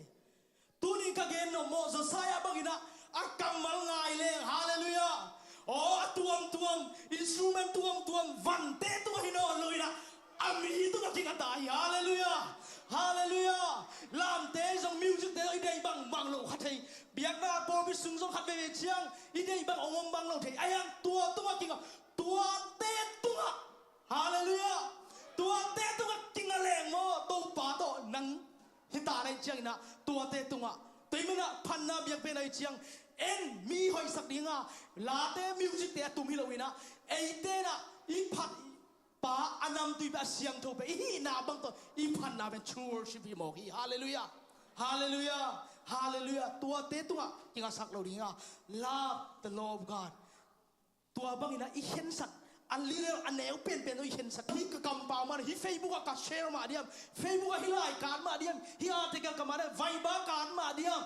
Tuni ka gen nop maw, Josiah bangin ah a kammal ngai leng, halleluiah. Aw, a tuamtuam, instrument tuamtuam, vante tungah hi nawn lo in ah, a mi tungah kinga ta hi, halleluiah. Halleluiah. Lamte zong, music te zong i deih bang mang lo kha thei. Biakna pawlpi sung zong khat veivei ciang i deih bang hong om bang lo thei. Ahi hang tua tungah kinga, tuate tungah, halleluiah, tuate tungah kinga leng maw, Topa tawh nang hi ta na hih ciangin ah tuate tungah, tua ahih manin ah phatna biakpiakna i ciang, en mi hoihsak ding a, late music te a tum hi lo in ah, eite in ah i phat pa a namtui pen a siangtho pen i hihna bang tawh i phatna pen true worship hi mawk hi. Halleluiah. Halleluiah. Halleluiah. Tuate tungah kingasak lo ding a, love the law of God. Tua bangin ah i khensat, a lirel a neu penpen tawh i khensat. Hih ka kampau mah, hih Facebook ah ka share mah diam, Facebook ah hih lai ka at mah diam, hih article ka at mah diam, Viber ka at mah diam.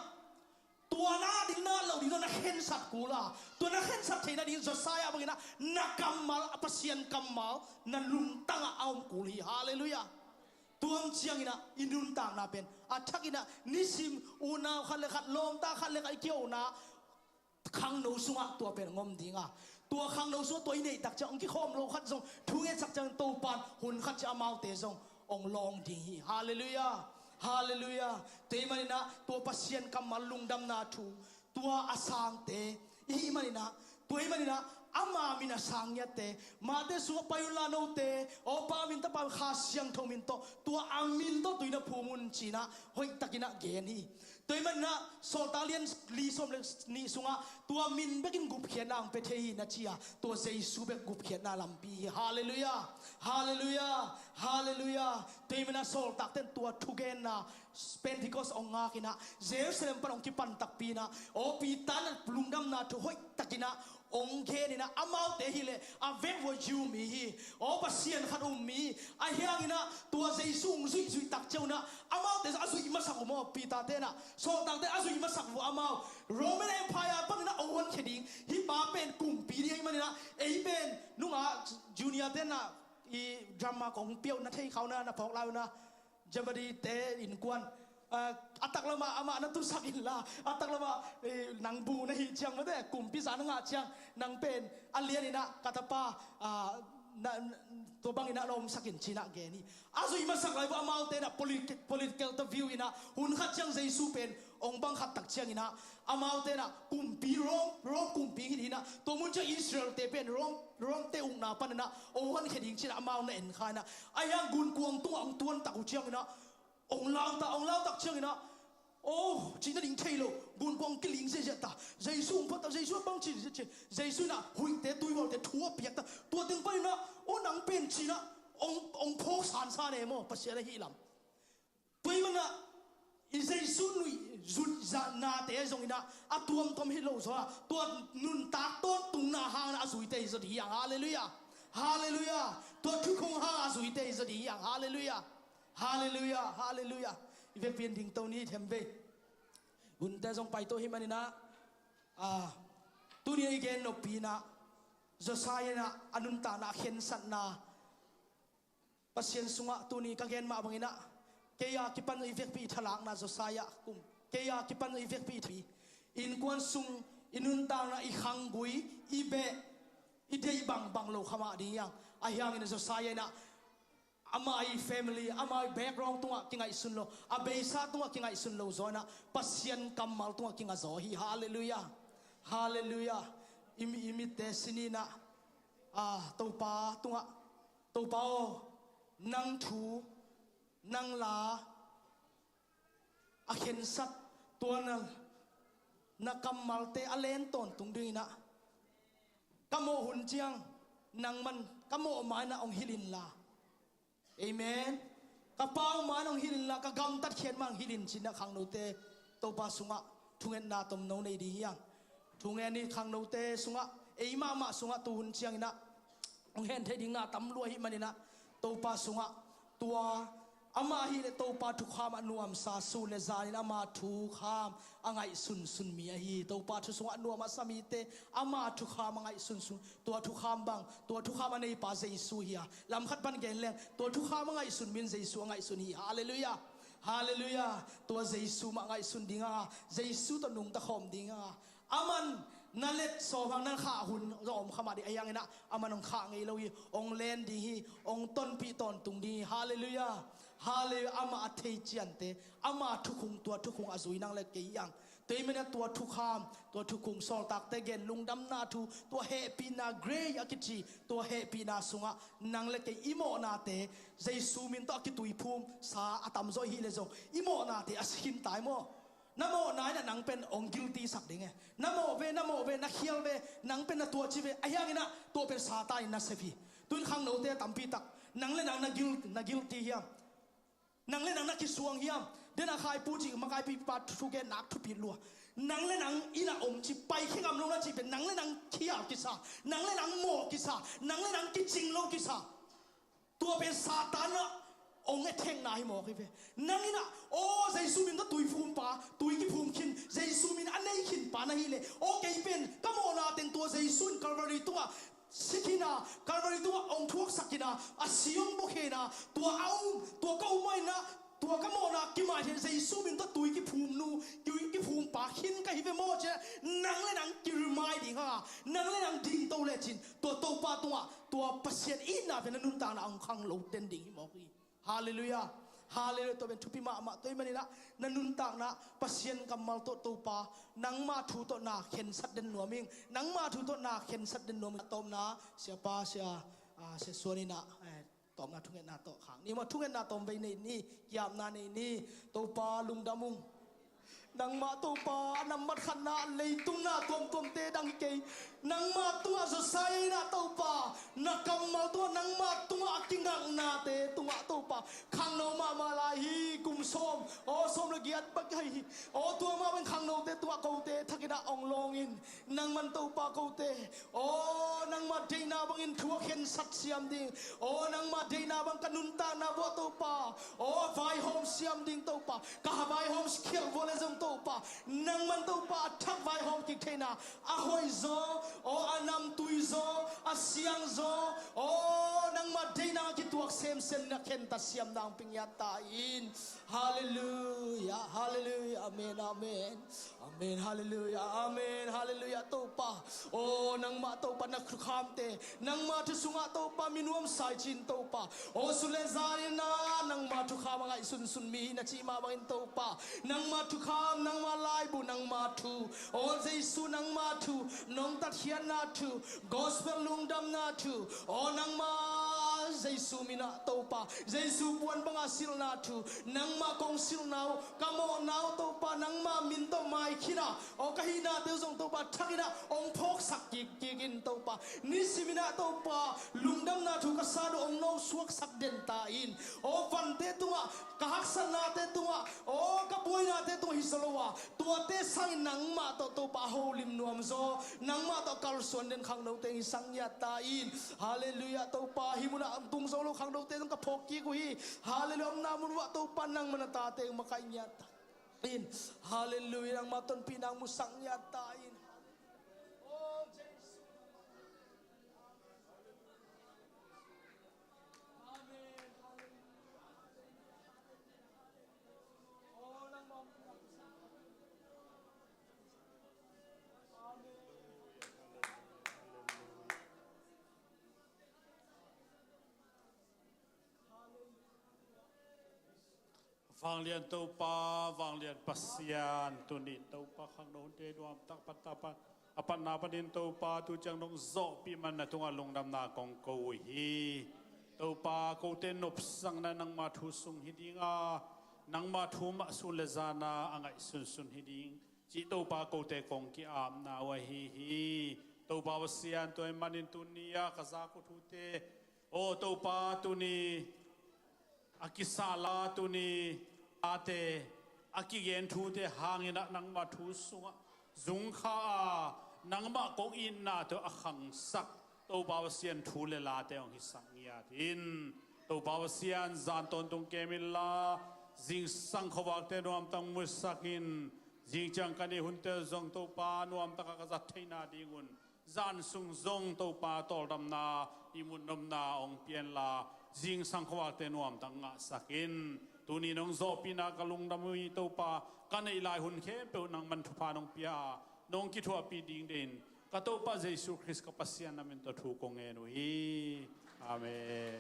Tua na ding na lo ding tawh na khensat kul a, tua na khensat theihna ding Josiah bangin ah na kammal, a Pasian kammal na lungtang ah a om kul hi. Halleluiah. Tua ahih ciangin ah i nuntakna pen a thakin ah nisim unau khat le khat, lawmta khat le khat i kiotna khangno sungah tua pen hong om ding a, tua khangno sungah tua i neih tak ciang hong kikhawm lo khat zong thu ngetsak ciang Topa'n hun khat ciang amaute zong hong lawng ding hi. Halleluiah. Halleluiah. Tua ahih manin ah tua Pasian kammal lungdamna thu, tua a sangte i hih manin ah, tua ahih manin ah ama min a sang ngiatte, Mate sungah pai unla note, aw Pa min, Tapa min, Kha Siangtho min tawh, tua a min tawh tui na phum un ci-in ah hoihtakin ah gen hi. Tua ahih manin ah Sawltak lian li sawm le nih sungah tua min bekin gupkhiatna hong pia thei hi na ci a, tua Jesu bek gupkhiatna lampi hi. Halleluiah. Halleluiah. Halleluiah. Tua ahih manin ah sawltakte'n tua thugenna Pentecost hong ngak inah, Jerusalem pan hong kipan takpi inah, aw Peter in ah lungdamna thu hoih tak inah hong gen inah, amaute hi leh a vekvua Jew mi hi, aw Pasian khat um mi, ahi hang inah tua Jesu hong zuihzuih tak ciang inah amaute zong a zuih masak uh maw, Peter te inah, sawltakte a zuih masak uh amau. Roman Empire pan inah hong honkhia ding, hih pa pen kumpi ding ahih man inah, ei pen nungah junior te inah i drama kong piauh na thei khau na, na phawk lai uh na, Zebedee te innkuan, ah, a taklamah amah na tusak inla, a taklamah, eh, nang bu na hih ciang mate, kumpi za na ngah ciang, nang pen a lian inah ka tapa, ah, na, na, tua bang inah na omsak in ci inah gen hi. A zuih masak lai vua amaute inah politi-, political view inah, hun khat ciang Jesu pen hong bang khat tak ciang inah, amaute inah kumpi Rom, Rom kumpi hi inah, tua mun ciang Israel te pen Rom, Rom te ukna pan inah hong honkhia ding ci inah amau na en kha inah, ahi hang gunkuang tungah hong tuan tak uh ciang inah, hong lau ta, hong lau tak ciang inah, aw, cih nading thei lo, gunkuang kiling ziahziah ta, Jesu hong phat ta, Jesu a bang ci ziah ci, Jesu inah huihte tuihualte thu a piak ta, tua teng pan inah, aw nang pen ci inah hong, hong phawk sansan e maw, Pasian ahih lam. Tua ahih man inah i Jesu nuih zut zah nate zong inah a tuamtuam hi lo zaw a, tua nuntak tawntungna hang inah a zuite hi zaw ding hi hang. Halleluiah. Halleluiah. Tua thukhun hang a zuite hi zaw ding hi hang. Halleluiah. Halleluiah. Halleluiah. I vekpi in dingto ni themvei. Hunte zong paito hi man inah, ah, tuni a i gen noppi inah Josiah inah a nuntakna, a khensatna, Pasian sungah tuni ka gen mah bang inah, kei a kipan i vekpi i thalakna Josiah kum, kei a kipan i vekpi i thapi, innkuan sung i nuntakna, i khanggui, i beh, i deih bangbang lo kha mah ding hi hang. Ahi hangin Josiah inah ama i family, ama i background tungah kingaihsun lo, a beisa tungah kingaihsun lo zaw inah Pasian kammal tungah kinga zaw hi. Halleluiah. Halleluiah. I mi, i mitte sin inah, ah, Topa tungah, Topa aw, nang thu, nang la a khensat, tua na, na kammalte a len tawntung ding inah ka mawh hun ciang nangman ka mawh ma inah hong hilh inla. Amen. Ka pau ma inah hong hilh inla, ka gamtat khiat ma hong hilh in ci inah khangnote Topa sungah thungetna tomno nei ding hi hang. Thungen i khangnote sungah, ei mahmah sungah tu hun ciang inah hong hen thei ding na tam lua ahih man inah, Topa sungah tua, amah ahih leh Topa thukham a nuamsa, sun le zan in ama thukham a ngaihsunsun mi ahi, Topa thu sungah nuam a sa mite ama thukham a ngaihsunsun, tua thukham bang, tua thukham a neipa Jesu hi a, lam khat pan gen leng tua thukham a ngaihsun mi in Jesu a ngaihsun hi. Halleluiah. Halleluiah. Tua Jesu mah ngaihsun ding a, Jesu tawh nungta khawm ding a, aman na let sawm hang na khah hun zong om kha mah ding, ahi hang inah aman hong khah ngei lo hi, hong len ding hi, hong tonpih tawntung ding hi. Halleluiah. Halleluiah. Amah a thei ciante, ama thukhung, tua thukhung a zui nang le kei hi hang. Tua ahih man inah tua thukham, tua thukhung, sawltakte gen lungdamna thu, tua hehpihna, grace a kici, tua hehpihna sungah nang le kei i mawhnate Jesu min tawh a kituiphum sa a tamzaw ahih leh zong i mawhnate a si khin ta hi maw. Na mawhna inah nang pen hong guilty sak ding e. Na mawh ve, na mawh ve, na khial ve, nang pen na tuaci ve, ahi hang inah tua pen Satan in na sep hi. Tu in khangnote tampi tak, nang le nang na guilt, na guilty hiam? Nang le nang na kisuang hiam? Den a khaipu cih makaipipa thugen nak thupi lua. Nang le nang inn a om cih paikhia ngam lo na cih pen nang le nang khial kisa, nang le nang mawh kisa, nang le nang kicing lo kisa. Tua pen Satan a hong etthekna hi mawk hi ve. Nang inah, aw, Jesu min tawh tui phumpa, tui kiphum khin, Jesu min a nei khinpa na hih leh, aw, kei pen ka mawhna teng tua Jesu in Calvary tungah si khin a, Calvary tungah hong thuaksak khin a, a si hong bawh khin a, tua a um, tua ka um mah inah, tua ka mawhna kimai thei, Jesu min tawh tui kiphum nu, tui kiphumpa khin ka hi ve maw ci a, nang le nang ki-remind ding a, nang le nang dingto lecin, tua Topa tungah, tua Pasian itna pen na nuntakna hong khang lo den ding hi mawk hi. Halleluiah. Halleluiah. Tua pen thupi mahmah. Tua ahih man inah na nuntakna Pasian kammal tawh, Topa, nangmah thu tawh na khensat den nuam ing. Nangmah thu tawh na khensat den nuam ing. A tawpna, siapa, sia, ah, sia Suan inah, eh, tawpna thungetna tawh khang ni maw, thungetna tawmvei nei ni, ki-apna nei ni. Topa lungdam ung. Nangmah Topa, a nambat khatna leitung na tuamtuamte dang hi kei. Nangmah tungah zawsai inah Topa, na kammal tungah, nangmah tungah a kingaknate tungah Topa, khangno mahmah lai hi. Kum sawm, aw, sawm le giat bek hi. Aw, tua mah bang khangnote tungah kote thakinah ong lawng in. Nangman Topa kote, aw, nangmah deihna bangin thu a khensat siam ding. Aw, nangmah deihna bang ka nuntakna vuah Topa, aw, vaihawm siam ding Topa. Ka vaihawm khialh vua le zong Topa, nangman Topa a thak vaihawm kik theihna, a hoih zaw, aw, a namtui zaw, a siang zaw, aw, nangmah deihna kituak semsem na khentat siam dang ping ngiat ta in. Halleluiah, halleluiah, amen, amen. Amen, halleluiah, amen, halleluiah, Topa. Aw, nangmah Topa na thukhamte, nangmah thu sungah Topa mi nuamsa i cih in Topa. Aw, sun le zan inah nangmah thukham a ngaihsunsun mi hi na cih mah bangin Topa, nangmah thukham, nangmah laibu, nangmah thu, aw, Jesu nangmah thu, nong tatkhiatna thu, gospel lungdamna thu, aw, nangmah Jesu minah Topa, Jesu puan banga silhna thu, nangmah kong silhna uh, ka mawhna uh Topa, nangmah min tawh maikhin a, aw, ka hihnate uh zong Topa thakinah ong phawksak kikkik in Topa. Nisiminah Topa, lungdamna thu ka san uh ong nong suaksak den ta in. Aw, vante tungah, ka haksatnate tungah, aw, ka buainate tungah hi zaw lo a, tuate sangin nangmah tawh Topa a holim nuam zaw, nangmah tawh kalsuan den khangnote hi sang ngiat ta in. Halleluiah, Topa, hih munah tung zo lo khangnote zong ka phawk kik uh hi. Halleluiah, omna mun uah Topa nangmah na tate uh makaih ngiat ta in. Halleluiah, nangmah tonpihna musak ngiat ta in. Aw, Jesu. Amen. Halleluiah. Aw, nangmah Vanglian Topa, vanglian Pasian, tuni Topa khangno hunte nuamtak a patna panin Topa tu ciang nong zawhpih man na tungah lungdamna kong ko uh hi. Topa, kote nopsakna nangma thu sung hi dinga, nangma thu mah sun le zana a ngaihsunsun hi ding cih Topa kote kong ki-apna uh ahi hi. Topa Pasian, tua ahih manin tuni-ah ka zak uh thute, aw Topa, tuni a kisala, tuni ate a kigen thute hanginah nangma thu sungah zungkha a, nangmah kong itnate a khangsak Topa Pasian thu le late hong hisak ngiat in. Topa Pasian, zan tawntung kem inla, zingsang khuavakte nuamtak musak in. Zingciang ka neih hunte zong Topa nuamtaka ka zat theihna dingun zan sung zong Topa tawldamna, ihmut nopna hong pia inla, zingsang khuavakte nuamtak ngahsak in. Tuni nong zawhpihna ka lungdam uh hi Topa, ka neih lai hun khempeuh nangman thupha nong pia a, nong kithuahpih ding deih in ka Topa Jesu Khrist ka Pasian na min tawh thu kong ngen uh hi. Amen.